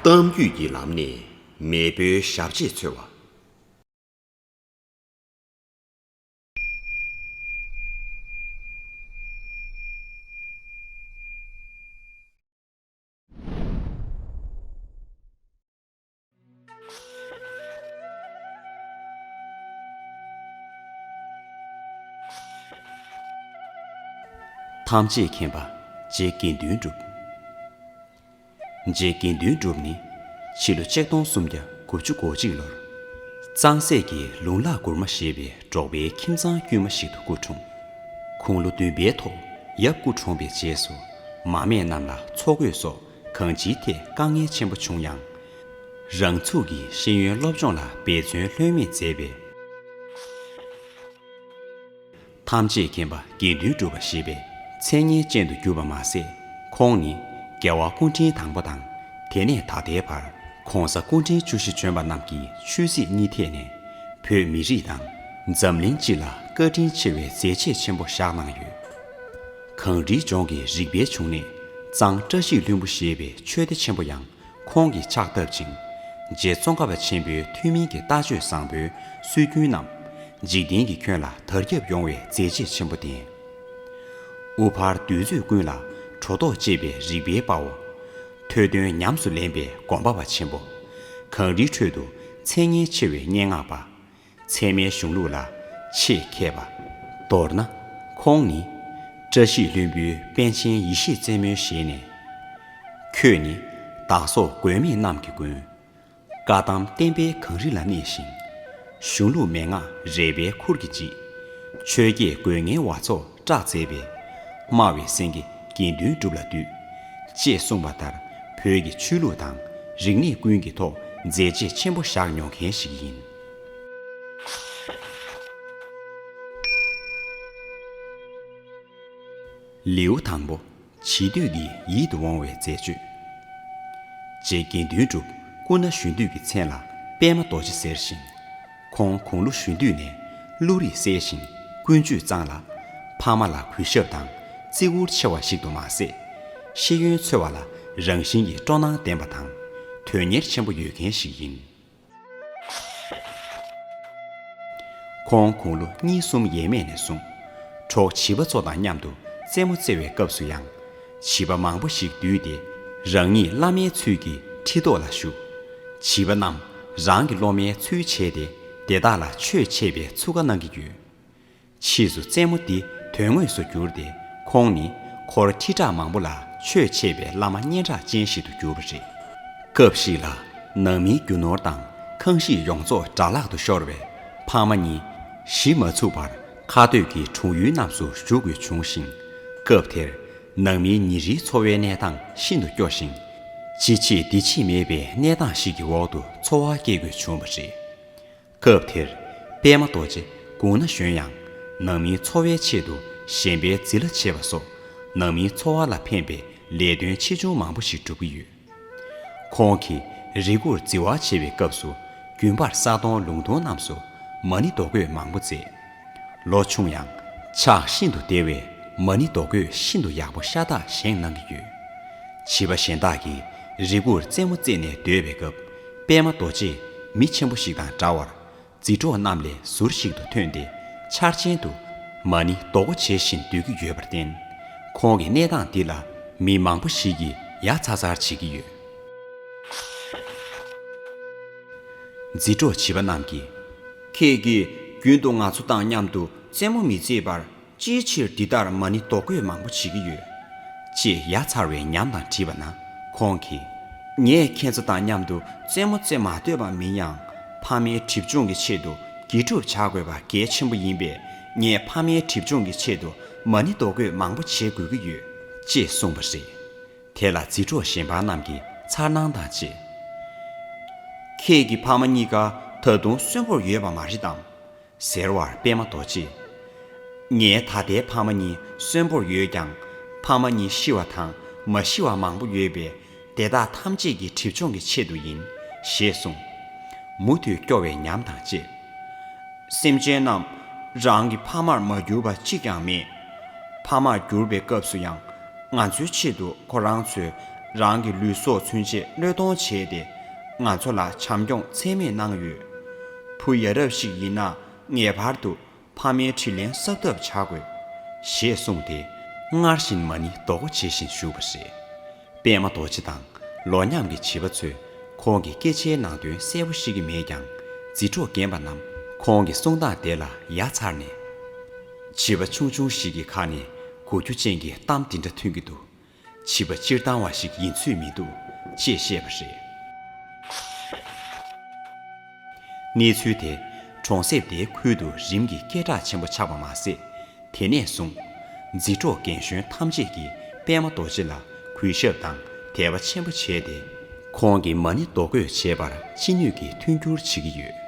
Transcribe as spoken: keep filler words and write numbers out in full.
གཏམ་རྒྱུད་ཀྱི་ལམ་ནས་མེས་པོའི་ཞབས་རྗེས་འཚོལ་བ། ཐམས་ཅད་མཁྱེན་པ་རྗེ་དགེ་འདུན་གྲུབ། རྗེ་དགེ་འདུན་གྲུབ་ནི་ཕྱི་ལོ་ཆིག་སྟོང་སུམ་བརྒྱ་དགུ་བཅུ་གོ་གཅིག་ལོར་གཙང་སྲས་ཀྱི་ལུང་གླང་གུར་མ་ཞེས་པའི་འབྲོག་པའི་ཁྱིམ་ཚང་དཀྱུས་མ་ཞིག་ཏུ་སྐུ་འཁྲུངས། དགུང་ལོ་བདུན་པའི་ཐོག་ཡབ་སྐུ་གྲོངས་པའི་རྗེས་སུ་མ་སྨད་རྣམས་ལ་འཚོ་གོས་སོགས་གང་ཅིའི་ཐད་དཀའ་ངལ་ཆེན་པོ་བྱུང་ཡང་། རང་ཚུགས་ཀྱིས་ཤེས་ཡོན་སློབ་སྦྱོང་ལ་འབད་བརྩོན་ལྷོད་མེད་མཛད་པས། ཐམས་ཅད་མཁྱེན་པ་དགེ་འདུན་གྲུབ་པ་ཞེས་པའི་མཚན་སྙན་ཅན་དུ་གྱུར་པ་མ་ཟད། ཁོང་ནི་རྒྱལ་བ་སྐུ་ཕྲེང་དང་པོ་དང་། དེ་ནས་ད་ལྟའི་བར་གོང་ས་སྐུ་ཕྲེང་བཅུ་བཞི་བྱོན་པ་རྣམས་ཀྱི་ཆོས་སྲིད་གཉིས་ཐད་ནས་བོད་མི་རིགས་དང་འཛམ་གླིང་སྤྱི་ལ་བཀའ་དྲིན་ཆེ་བའི་མཛད་རྗེས་ཆེན་པོ་བཞག་གནང་ཡོད། གངས་རིའི་ལྗོངས་ཀྱི་རིག་པའི་འབྱུང་གནས་གཙང་བཀྲ་ཤིས་ལྷུན་པོ་ཞེས་པའི་ཆོས་སྡེ་ཆེན་པོ་ཡང་ཁོང་གིས་ཕྱག་བཏབ་ཅིང་། རྗེ་ཙོང་ཁ་པ་ཆེན་པོའི་ཐུན་མིན་གྱི་ལྟ་སྤྱོད་བཟང་པོའི་སྲོལ་རྒྱུན་རྣམས་འཇིག་རྟེན་གྱི་ཁྱོན་ལ་དར་ཁྱབ་ཡོང་བའི་མཛད་རྗེས་ཆེན་པོ་ལྡན། དབུ་ཕར་དུས་ཚོད་ཀུན་ལ་གྲོ་ཐོག་ཅེས་པའི་རིག་པའི་དཔའ་བོ། ཐོས་དོན་ཉམས་སུ་ལེན་པའི་སྒོམ་པ་པ་ཆེན་པོ། གངས་རིའི་ཁྲོད་དུ་མཚན་སྙན་ཆེ་བའི་སྙན་ངག་པ། ཚད་མའི་གཞུང་ལུགས་ལ་ཆེས་མཁས་པ། མདོར་ན། ཁོང་ནི་བཀྲ་ཤིས་ལྷུན་པོའི་པཎ་ཆེན་ཡེ་ཤེས་རྩེ་མོའི་ཞལ་ནས། ཁྱོད་ནི་བདག་སོགས་མགོན་མེད་རྣམས་ཀྱི་མགོན། བཀའ་གདམས་བསྟན་པའི་གངས་རི་ལ་གནས་ཤིང་། གཞུང་ལུགས་མན་ངག་རལ་པའི་ཁུར་གྱིས་བརྗིད། ཆོས་བརྒྱད་དགོས་ངེས་བ་ཚོགས་བསྲེགས་མཛད་པའི། སྨྲ་བའི་སེང་གེ་དགེ་འདུན་གྲུབ་ལ་འདུད། ཅེས་གསུངས་པ་ལྟར་བོད་ཀྱི་ཆོས་ལུགས་དང་རིག་གནས་ཀུན་གྱི་ཐོག་མཛད་རྗེས་ཆེན་པོ་བཞག་མྱོང་མཁན་ཞིག་ཡིན། ལེའུ་དང་པོ། བྱིས་དུས་ཀྱི་ཡིད་དུ་འོང་བའི་མཛེས་དཔྱོད། རྗེ་དགེ་འདུན་གྲུབ་སྐུ་ན་གཞོན་དུས་ཀྱི་མཚན་ལ་པད་མ་རྡོ་རྗེ་ཟེར་ཞིང་། ཁོང་དགུང་ལོ་གཞོན་དུས་ནས་བློ་རིག་གསལ་ཞིང་ཀུན་སྤྱོད་གཙང་ལ། ཕ་མ་ལ་གུས་ཞབས་དང་བརྩི་བཀུར་ཆེ་བ་ཞིག་ཏུ་མ་ཟད། ཤེས་ཡོན་འཚོལ་བ་ལ་རང་བཞིན་གྱིས་སྤྲོ་སྣང་ལྡན་པ་དང་། དོན་གཉེར་ཆེན་པོ་ཡོད་མཁན་ཞིག་ཡིན། ཁོང་དགུང་ལོ་གཉིས་གསུམ་ཡས་མས་ནས་བཟུང་། གྲོགས་བྱིས་པ་ཚོ་དང་མཉམ་དུ་རྩེད་མོ་རྩེ་བའི་སྐབས་སུ་ཡང་། བྱིས་པ་མང་པོ་ཞིག་བསྡུས་ཏེ། རང་ཉིད་བླ་མའི་ཚུལ་གྱིས་ཁྲི་ཐོག་ལ་བཞུགས། བྱིས་པ་རྣམས་རང་གི་སློབ་མའི་ཚུལ་བྱས་ཏེ། དེ་དག་ལ་ཆོས་འཆད་པའི་ཚུགས་ཀ་གནང་གི་ཡོད། ཕྱིས་སུ་རྩེད་མོ་འདི་དོན་དངོས་སུ་གྱུར་ཏེ། ཁོང་ནི་འཁོར་ཁྲི་ཕྲག་མང་པོ་ལ་ཆོས་འཆད་པའི་བླ་མ་སྙན་གྲགས་ཅན་ཞིག་ཏུ་གྱུར་པ་རེད། སྐབས་ཤིག་ལ་ནང་མིའི་རྒྱུ་ནོར་དང་ཁང་གཞིས་ཡོངས་རྫོགས་དགྲ་ལག་ཏུ་ཤོར་བས། ཕ་མ་གཉིས་གཞིས་མ་ཚུགས་པར་ཁ་སྟོད་ཀྱི་གྲོང་ཡུལ་རྣམས་སུ་བཞུགས་དགོས་བྱུང་ཞིང་། སྐབས་དེར་ནང་མིའི་ཉིན་རེའི་འཚོ་བའི་གནས་སྟངས་ཤིན་ཏུ་སྐྱོ་ཞིང་། ཅི་བྱེད་འདི་བྱེད་མེད་པའི་གནས་སྟངས་ཤིག་གི་འོག་ཏུ་འཚོ་བ་སྐྱེལ་དགོས་བྱུང་བ་རེད། སྐབས་དེར་པད་མ་རྡོ་རྗེ་དགུང་ན་གཞོན་ཡང་། ནང་མིའི་འཚོ་བའི་ཆེད་དུ་གཞན་པའི་རྫི་ལ་བྱེད་པ་སོགས། ནང་མིའི་འཚོ་བ་ལ་ཕན་པའི་ལས་དོན་ཆེ་ཆུང་མང་པོ་ཞིག་བསྒྲུབས་ཀྱི་ཡོད། ཁོང་གིས་རི་མགོར་རྫི་བ་བྱེད་པའི་སྐབས་སུ། རྒྱུན་པར་ས་དོང་ལུང་དོང་རྣམས་སུ་མ་ཎི་རྡོ་བརྐོས་མང་པོ་མཛད། ལོ་ཆུང་ཡང་ཕྱག་ཤིན་ཏུ་བདེ་བས་མ་ཎི་རྡོ་བརྐོས་ཤིན་ཏུ་ཡག་པོ་ཤ་སྟག་བཞེངས་གནང་གི་ཡོད། བྱིས་པ་གཞན་དག་གིས་རི་མགོར་རྩེད་མོ་རྩེས་ནས་སྡོད་པའི་སྐབས། པད་མ་རྡོ་རྗེས་མི་ཆེན་པོ་ཞིག་དང་འདྲ་བར། རྫི་གྲོགས་རྣམས་ལས་ཟུར་ཞིག་ཏུ་ཐོན་ཏེ། འཆར་ཅན་དུ་མ་ཎི་རྡོ་བརྐོ་བྱེད་བཞིན་སྡོད་ཀྱི་ཡོད་པར་བརྟེན། ཁོང་གི་གནས་སྟངས་འདི་ལ་མི་མང་པོ་ཞིག་གིས་ཡ་མཚར་མཚར་བྱེད་ཀྱི་ཡོད། རྫི་གྲོགས་བྱིས་པ་རྣམས་ཀྱིས། ཁྱེད་ཀྱིས་རྒྱུན་དུ་ང་ཚོ་དང་མཉམ་དུ་རྩེད་མོ་མི་རྩེས་པར། ཅིའི་ཕྱིར་འདི་ལྟར་མ་ཎི་རྡོ་བརྐོས་མང་པོ་བྱེད་ཀྱི་ཡོད། ཅེས་ཡ་མཚར་བའི་ཉམས་དང་དྲིས་པ་ན། ཁོང་གིས། ངས་ཁྱེད་ཚོ་དང་མཉམ་དུ་རྩེད་མོ་རྩེ་མ་འདོད་པ་མིན་ཡང་། ཕ་མའི་སྒྲིབ་སྦྱོང་གི་ཆེད་དུ་དགེ་སྒྲུབ་བྱ་དགོས་པ་གལ་ཆེན་པོ་ཡིན་པས། ངས་ཕ་མའི་སྒྲིབ་སྦྱོང་གི་ཆེད་དུ་མ་ཎི་རྡོ་བརྐོས་མང་པོ་བྱེད་དགོས་ཀྱི་ཡོད། ཅེས་གསུངས་པ་རེད། དེ་ལ་རྫི་གྲོགས་གཞན་པ་རྣམས་ཀྱིས་མཚར་སྣང་དང་བཅས། ཁྱེད་ཀྱི་ཕ་མ་གཉིས་ཀ་ད་དུང་གསོན་པོར་ཡོད་པ་མ་རེད་དམ། ཟེར་བར་པད་མ་རྡོ་རྗེས། ངའི་ད་ལྟའི་ཕ་མ་གཉིས་གསོན་པོར་ཡོད་ཀྱང་། ཕ་མ་གཉིས་ཤི་བ་དང་མ་ཤི་བ་མང་པོ་ཡོད་པས། དེ་དག་ཐམས་ཅད་ཀྱི་སྒྲིབ་སྦྱོང་གི་ཆེད་དུ་ཡིན། ཞེས་གསུངས། མུ་མཐུད་སྐྱོ་བའི་ཉམས་དང་བཅས། སེམས་ཅན་རྣམས་རང་གི་ཕ་མར་མ་གྱུར་པ་གཅིག་ཀྱང་མེད། ཕ་མར་གྱུར་པའི་སྐབས་སུ་ཡང་། ང་ཚོའི་ཆེད་དུ་ཁོ་རང་ཚོས་ རང་གི་ལུས་སྲོག་ཚུན་ཆད་བློས་གཏོང་བྱས་ཏེ། ང་ཚོ་ལ་བྱམས་སྐྱོང་ཚད་མེད་གནང་ཡོད། བུ་ཡ་རབས་ཤིག་ཡིན་ན་ངེས་པར་དུ་ཕ་མའི་དྲིན་ལན་གསབ་ཐབས་བྱ་དགོས། ཞེས་གསུངས་ཏེ། སྔར་བཞིན་མ་ཎི་རྡོག་པོ་བྱེད་བཞིན་བཞུགས་པ་རེད། པདྨ་རྡོ་རྗེ་དང་ལོ་མཉམ་གྱི་བྱིས་པ་ཚོས་ཁོང་གི་སྐད་ཆའི་ནང་དོན་གསལ་པོ་ཤེས་ཀྱི་མེད་ཀྱང་། རྫི་སྒྲོག་རྒན་པ་རྣམས་ཁོང་གི་གསུང་སྟངས་དེ་ལ་ཡ་མཚར་ནས། བྱིས་པ་ཆུང་ཆུང་ཞིག་གི་ཁ་ནས་གོ་རྒྱུ་ཅན་གྱི་གཏམ་འདི་འདྲ་ཐོན་གྱི་འདུག་བྱིས་པ་སྤྱིར་བཏང་བ་ཞིག་ཡིན་ཚོད་མི་འདུག་ཅེས་བཤད་པ་རེད། གནས་ཚུལ་དེ་གྲོང་གསེབ་དེའི་ཁུལ་དུ་རིམ་གྱིས་སྐད་གྲགས་ཆེན་པོ་ཆགས་པ་མ་ཟད། དེ་ནས་བཟུང་། རྫི་སྒྲོག་རྒན་གཞོན་ཐམས་ཅད་ཀྱིས་པདྨ་རྡོ་རྗེ་ལ་གུས་ཞབས་དང་དད་པ་ཆེན་པོ་བྱས་ཏེ། ཁོང་གི་མ་ཎི་རྡོག་བརྐོས་བྱེད་པར་ཅི་ནུས་ཀྱིས་མཐུན་འགྱུར་བྱེད་ཀྱི་ཡོད།